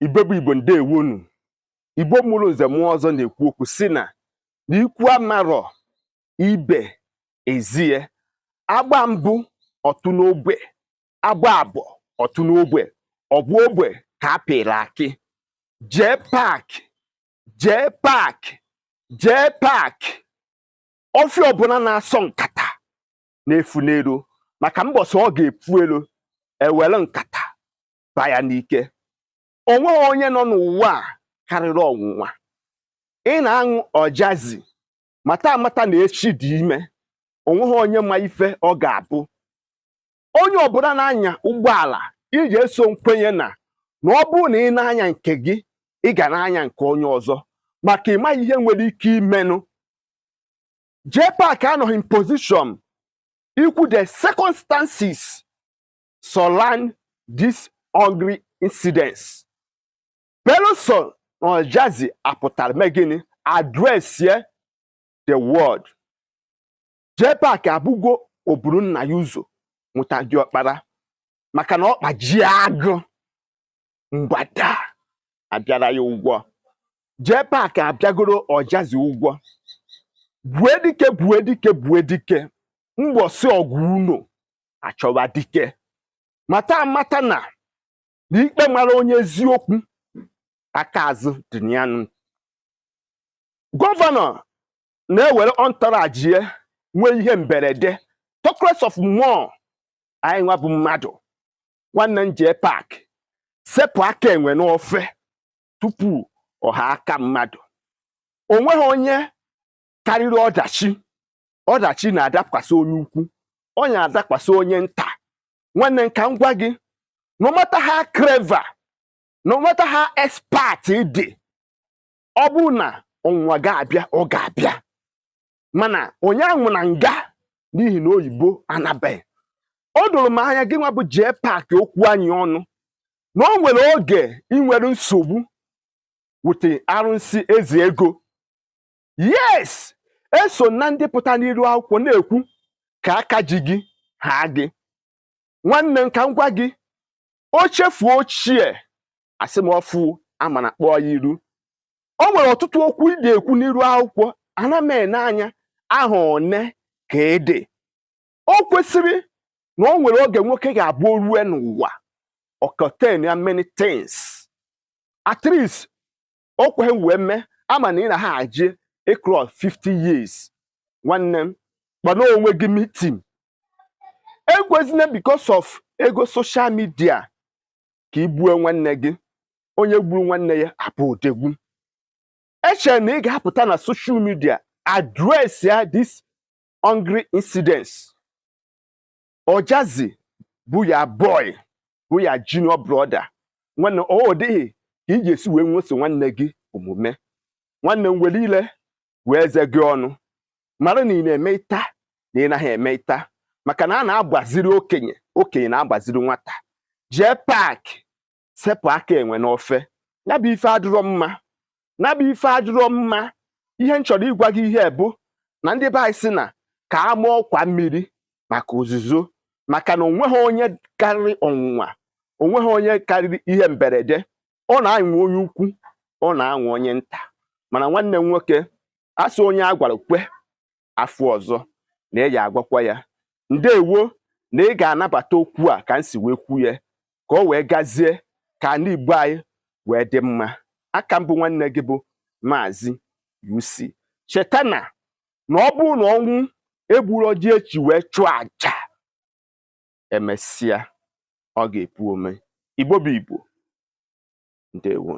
Igbo bụ Igbo, ndewonu. Igbo mụrụ nze mụọ ọzọ na-ekwu okwu si na ikwu amarọ ibe ezie. Agba mbụ ọtụ n'ogbe, agba abụọ ọtụ n'ogbe, ọ bụ ogbe ka a pịrị akị. JPAC, JPAC, JPAC, ọfịa ọbụla na-asọ nkata na-efu n'elu, maka mbọsị ọ ga-epu elu ewere nkata ba ya n'ike. O nweghị onye nọ n'ụwa a karịrị ọnwụnwa. Ị na-aṅụ ọjazi, mata amata na echi dị ime. Onweghị onye ma ife ọ ga-abụ. Onye ọbụla na-anya ụgbọala iji eso nkwenye na ọ bụrụ na ị na-anya nke gị, ị ga na-anya nke onye ọzọ, maka ịmaghị ihe nwere ike imenụ. JPAC anọghị in position ikwu the circumstances surround this ugly incidents, belụsọ na ọjazi apụtara mee gịnị, address the world. JPAC abụgo oburu nna ya ụzọ mụta diọkpara, maka na ọ kpajie agụ mgbada abịara ya ụgwọ. JPAC abịagoro ọjazi ụgwọ. Bue dike, bue dike, bue dike, mgbọsị ọgụ unu achọwa dike. Mata amata na ikpe mara onye eziokwu, aka azụ dị ya nụ. Governor na-ewere entourage ya nwee ihe mberede, talkless of more anyị nwa bụ mmadụ. Nwanne m, JPAC, sepụ aka enwe n'ofe tupu ọha aka mmadụ. O nweghị onye karịrị ọdachi. Ọdachi na-adakwasị onye ukwu, ọ na-adakwasị onye nta. Nwanne m, ka m gwa gị, no matter how clever, no matter how expert ị dị, ọ bụrụ na ọnwụnwa ga-abịa, ọ ga-abịa. Mana onye anwụ na nga n'ihi na oyibo anabeghị. O doro m anya, gị nwa bụ JPAC, okwu anyị ọnụ na o nwere oge ị nwere nsogbu wute arụsị eze ego. Yes, eso na ndị pụta n'iru akwụkwọ na-ekwu ka aka ji gị ha gị. Nwanne m, ka m gwa gị, o chefuo ochie, asị m ọfụ ama na kpọọ ya iru. O nwere ọtụtụ okwu ị na-ekwu n'iru akwụkwọ, ana m ene anya aha one ka ede. O kwesịrị na o nwere oge nwoke ga-abụ orue n'ụwa ọkọten ya many things. At least o kweghị wee mee ama na ị na ha aje ịcross 50 years. Nwanne m, kpọrọ onwe gị meeting. Ekwezina because of ego social media ka ị gbuo nwanne gị. Onye gburu nwanne ya abụ odegwu. Echere na ị ga-apụta na social media address ya this ugly incidents. Ọjazi bụ ya boy, bụ ya junior brother. Nwanne, ọ dịghị ka ị ga-esi wee nweso nwanne gị omume. Nwanne m, were ile wee eze gị ọnụ, mara na ị na-eme ịta na ị naghị eme ịta, maka na a na-agbaziri okenye, okenye na-agbaziri nwata. JPAC, sepụ aka enwe n'ofe. Ya bụ ife adịrọ mma, na bụ ife adịrọ mma. Ihe m chọrọ ịgwa gị ihe bụ na ndị be anyị sị na ka a mụọ ọkwa mmiri maka ozuzo, maka na onweghị onye karịrị ọnwụnwa, onweghị onye karịrị ihe mberede. Ọ na-anwụ onye ukwu, ọ na-anwụ onye nta. Mana nwanne m nwoke, asị onye a gwara kwe afọ ọzọ na ị ga-agwakwa ya ndewo, na ị ga-anabata okwu a ka m si wee kwu ya, ka o wee gazie, ka ala Igbo anyị wee dị mma. Aka mbụ, nwanne gị bụ Maazị UC. Cheta na ọ bụrụ na ọnwụ egburu ọjị echi wee chụọ àjà, emesịa ọ ga-epu ome. Igbo bụ Igbo, ndewo.